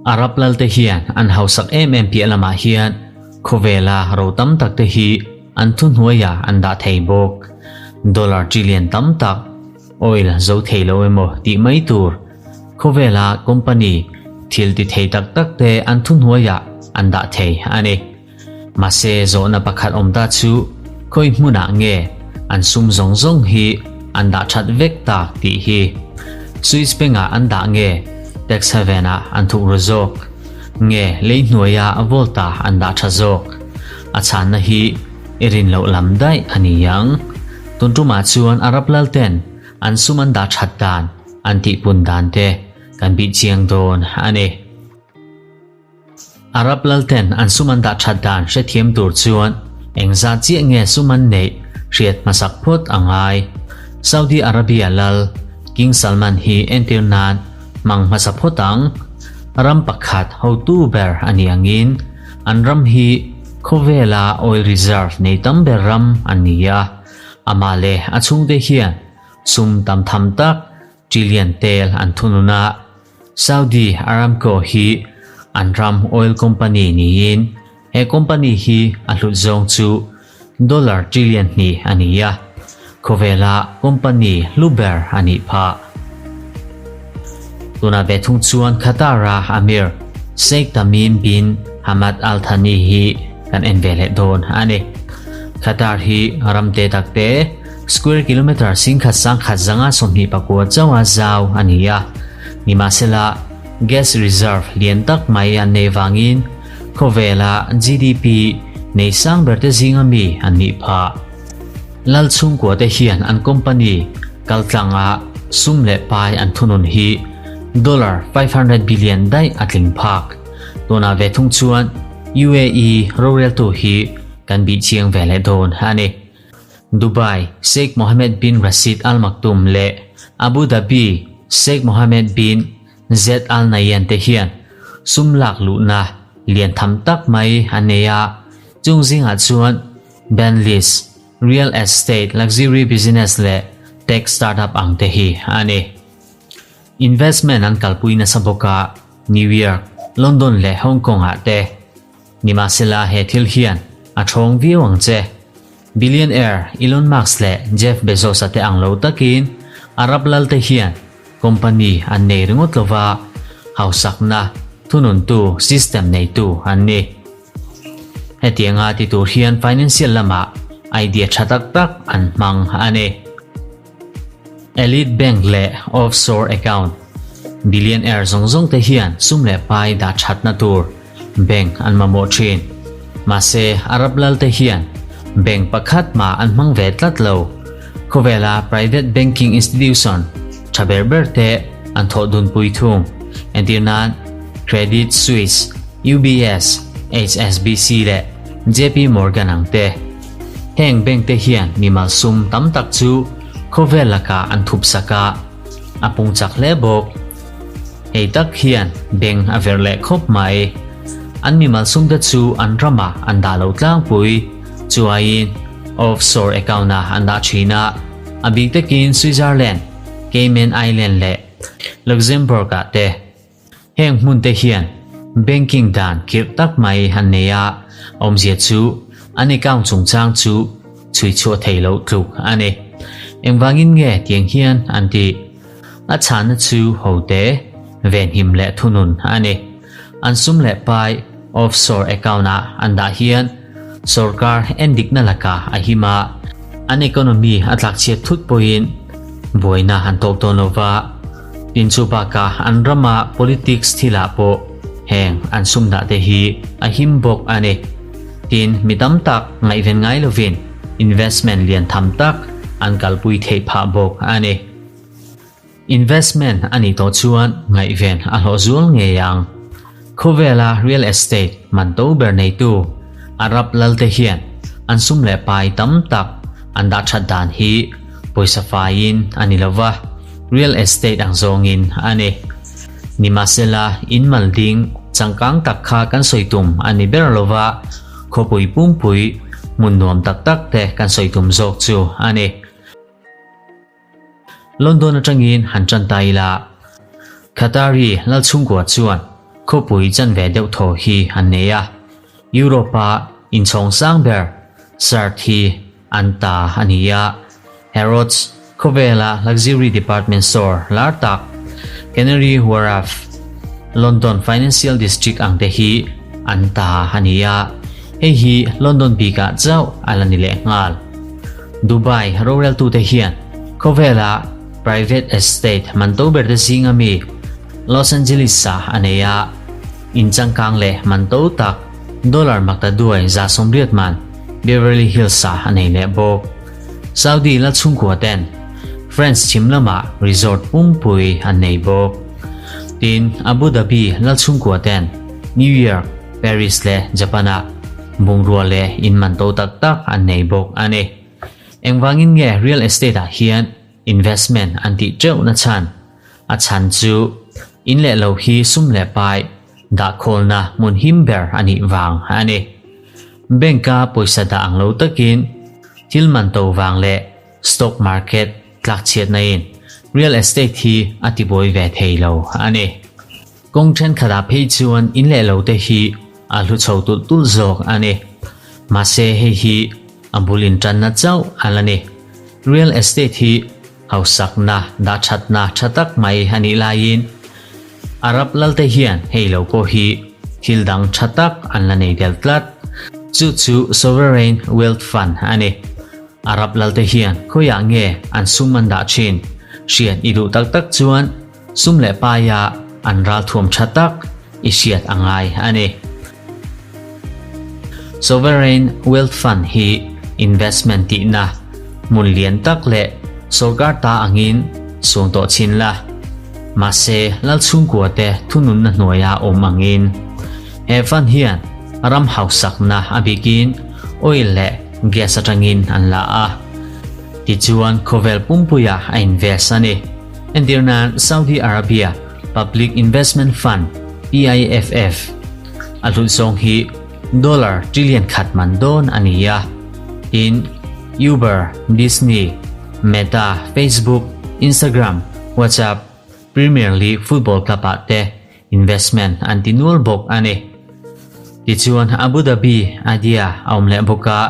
Arab lalte hian an hausak em em piah lamah hian khawvela ro tam tak te hi an thuhnuaiah an dah thei bawk. Dollar trillion tam tak oil zo thei lo emaw tih mai tur khawvela company thil ti thei tak tak te an thuhnuaiah an dah thei a ni. Mahse zawhna pakhat awm ta chu khawi hmunah nge an sum zawng zawng hi an dah that vek tak tih hi. Swiss Bank ah an dah nge tax haven ah an thuk ru zawk? Nge lei hnuaia vault ah an dah tha zawk? A chhanna hi i rin loh lam daih a ni ang. Tun tumah chuan Arab lal ten an sum an dah that dan an tihpun dan te kan bih chiang dawn a ni. Arab lalten an sum an dah that dan hrethiam tur chuan engzat chiah nge sum an neih hriat hmasak phawt a ngai. Saudi Arabia lal King Salman hi entir nan hmang hmasa phawt ang. Ram pakhat hotu ber a nih angin an ram hi khawvela oil reserve nei tam ber ram an ni a, amah leh a chhungte hian sum tam tham tak trillion tel an thunun a. Saudi Aramco hi an ram oil company niin he company hi a hlut zawng chu dollar trillion hnih a ni a, khawvela company hlu ber a nih phah. Tunah ve thung chuan Qatar-a Amir Sheikh Tamim bin Hamad Al Thani hi kan en ve leh dawn a ni. Qatar hi ram te tak te, Square kilometre 11,129 chauha zau a ni a, nimahsela gas reserve lian tak mai an nei vangin khawvela GDP nei sang berte zinga mi an nih phah. Lal chhungkua te hian an company kaltlanga sum leh pai an thunun hi dollar 500 billion daih a tling phak. Tunah ve thung chuan UAE roreltu hi kan bih chiang ve leh dawn a ni. Dubai, Sheikh Mohammed bin Rashid Al Maktoum leh Abu Dhabi, Sheikh Mohammed bin Zayed Al Nahyan te hian sum lak luhna lian tham tak mai an nei a, chung zingah chuan Bentleys, real estate, luxury business leh tech startup ang te hi a ni. Investment an kalpui nasa bawk a, New York, London leh Hong Kong ah te. Nimahsela he thil hian a thawng viau ang che. Billionaire Elon Musk leh Jeff Bezos-a te ang lo takin Arab lalte hian company an nei ringawt lova, hausakna thununtu system neitu an ni. Hetianga ti tur hian financial lamah idea tha tak tak an hmang a ni. Elite Bank leh Offshore Account, Billionaire zawng zawng te hian sum leh pai dah thatna tur bank an mamawh thin. Mahse, Arab lal te hian bank pakhat mah an hmang ve tlat lo. Khawvela private banking institution tha ber ber te an thawh dunpui thung. Entir nan, Credit Suisse, UBS, HSBC leh JP Morgan ang te. Heng bank te hian mimal sum tam tak chu khawvel lakah an thup sak a, a pung chak hle bawk. Hei tak hian bank a verh leh khawp mai. An mimal sum te chu an ramah an dah lo tlangpui. Chuaiin offshore account ah an dah thin a, a bik takin Switzerland, Cayman Island leh Luxembourg ah te. Heng hmun te hian banking dan khirh tak mai an nei a, awmzia chu an account chungchang chu chhui chhuah thei loh tluk a ni. Engvangin nge tiang hian an tih? A chhahna chu hote, venhim leh thunun a ni. An sum leh pai offshore account ah an dah hian sorkar endikna lakah a him a, an economy a tlakchhiat thut pawhin buaina an tawk dawn lo va. Tin chu bakah an rama politics thilah pawh heng an sum dah te hi a him bawk a ni. Tin, mi tam tak ngaihven ngai lovin investment lian tham tak an kalpui theih phah bawk a ni. Investment a nih tawh chuan ngaihven a hlawh zual ngei ang. Khawvela real estate man to ber neitu Arab lalte hian an sum leh pai tam tak an dah that dan hi pawisa faiin a ni lova, real estate ang zawngin a ni. Nimahsela, in mal ding changkang tak kha kan sawi tum a ni ber lova, khawpui pumpui hmun nuam tak tak te kan sawi tum zawk chu a ni. London atangin han tan ta ila. Qatari lalchhungkua chuan khawpui chanve deuh thaw hi an nei a, Europe-a inchhawng sang ber Sart hi an ta a ni a, Harrods khawvela luxury department store lar tak Canary Wharf, London Financial District ang te hi an ta a ni a, hei hi London bikah chauh a la ni lehnghal. Dubai roreltute hian khawvela Private estate man to ber te zinga mi Los Angeles-ah a nei a, in changkang leh man to tak dollar makta duai 80 man Beverly Hills-ah a nei leh bawk. Saudi la chhungkua ten France chhim lamah resort pumpui an nei bawk. Tin, Abu Dhabi la chhungkua ten New York, Paris leh Japan-ah bungrua leh in man to tak tak an nei bawk a ni. Engvangin nge real estate-ah hian investment an tih teuh na chhan? A chhan chu in leh lo hi sum leh pai dahkhawlna hmun him ber a nih vang a ni. Bank-a pawisa dah ang lo takin thil man to vang leh stock market tlakchhiatna in real estate hi a tibuai ve thei lo a ni. Kawng thenkhatah phei chuan in leh lo te hi a hlu chho tulh tulh zawk a ni. Mahse hei hi a bul intanna chauh a la ni. Real estate hi hausakna, dahthatna tha tak mai a nih laiin Arab lalte hian hei lo pawh hi thil dang tha tak an la nei del tlat. Chu chu Sovereign Wealth Fund a ni. Arab lalte hian khawiah nge an sum an dah thin hriat i duh tak tak chuan Sum leh paia an ralthuam tha tak i hriat a ngai a ni. Sovereign Wealth Fund hi investment tihna hmun lian tak leh sorkar ta angin suang tawh chin la. Mahse, Lalchhungkua te thununna hnuaia awm angin he fund hian ram hausakna a bikin oil leh gas atangin an la a. Tichuan khawvel pumpuia a invest a ni. Entir nan Saudi Arabia Public Investment Fund, PIFF, a hlut zawng hi dollar trillion khat man dawn a ni a. Tin, Uber, Disney, Meta, Facebook, Instagram, WhatsApp, Premier League football club ah te investment an ti nual bawk a ni. Tichuan Abu Dhabi Adia a awm leh bawk a,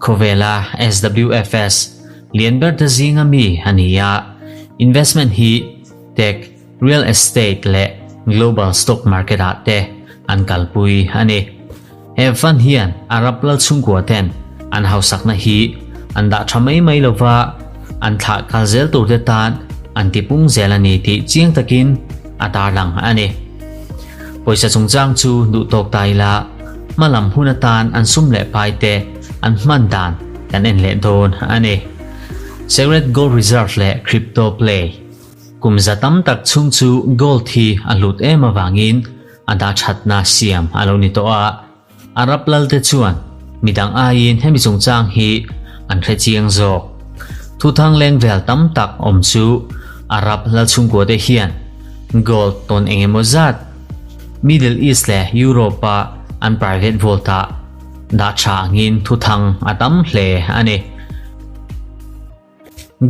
khawvela SWFS lian ber te zinga mi a ni a, investment hi tech, real estate leh global stock market ah te an kalpui a ni. He fund hian Arab lal chhungkua ten an hausakna hi an dah tha mai mai lova, an thlah kal zel tur te tan an tipung zel a ni tih chiang takin a tarlang a ni. Pawisa chungchang chu duh tawk ta ila, hmalam hun atan an sum leh pai te an hman dan kan en leh dawn a ni. Secret Gold Reserve leh Crypto Play. Kum za tam tak chhung chu gold hi a hlut em avangin a dahthatna siam a lo ni tawh a, Arab lalte chuan midang aiin hemi chungchang hi an hre chiang zawk. Thuthang leng vel tam tak awm chu Arab lal chhungkuate hian gold tawn eng emaw zat Middle East leh Europe-a an private vault-ah dah tha angin thuthang a tam hle a ni.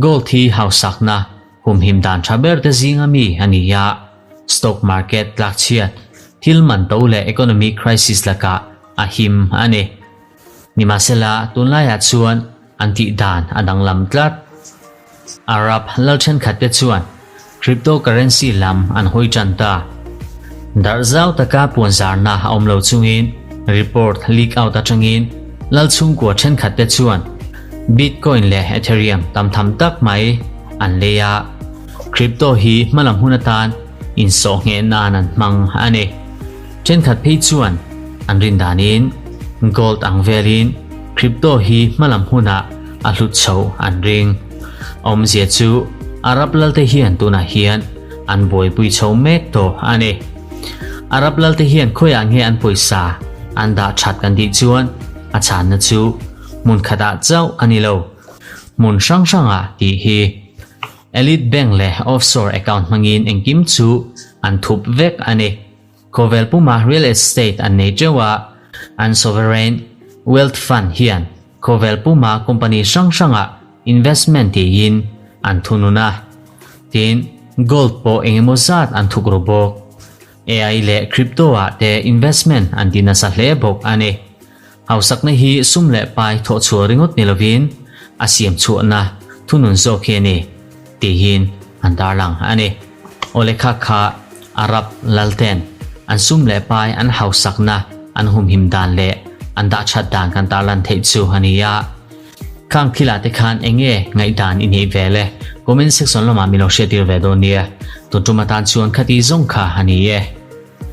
Gold hi hausakna humhim dan tha ber te zinga mi a ni a, stock market tlakchhiat, thil man to leh economic crisis lakah a him a ni. Nimahsela, tunlaiah chuan an tih dan a danglam tlat. Arab lal thenkhat te chuan cryptocurrency lam an hawi tan ta. Darh zau taka puanzarna a awm lo chungin report leak out atangin lal chhungkua thenkhat te chuan Bitcoin leh Ethereum tam tham tak mai an lei a, crypto hi hmalam hun atan insawh ngheh nan an hmang a ni. Thenkhat phei chuan an rin danin gold ang velin crypto hi hmalam hunah a hlut chho an ring. Awmzia chu Arab lalte hian tunah hian an buaipui chho mek tawh a ni. Arab lalte hian khawiah nge an pawisa an dah that kan tih chuan a chhanna chu hmun khatah chauh a ni lo, hmun hrang hrangah tih hi. Elite Bank leh offshore account hmangin engkim chu an thup vek a ni. Khawvel puma real estate an nei teuh a, an sovereign wealth fund hian khawvel puma company hrang hrangah investment tiin an thunun a. Tin. Gold pawh engemaw zat an thuk ru bawk. AI leh crypto ah te investment an ti nasa hle bawk a ni. Hausakna hi sum leh pai thawhchhuah ringawt ni lovin a siam chhuahna thunun zawk hi a ni tihin an tarlang a ni. Awle kha kha Arab lalten an sum leh pai an hausakna an humhim dan leh an dah that dan kan tarlan theih chu a ni a. Khang thilah te khan eng nge ngaihdan i neih ve le? Comment section lamah min lo hriattir ve dawn nia. Tun tum atan chuan khati zawng kha a ni e.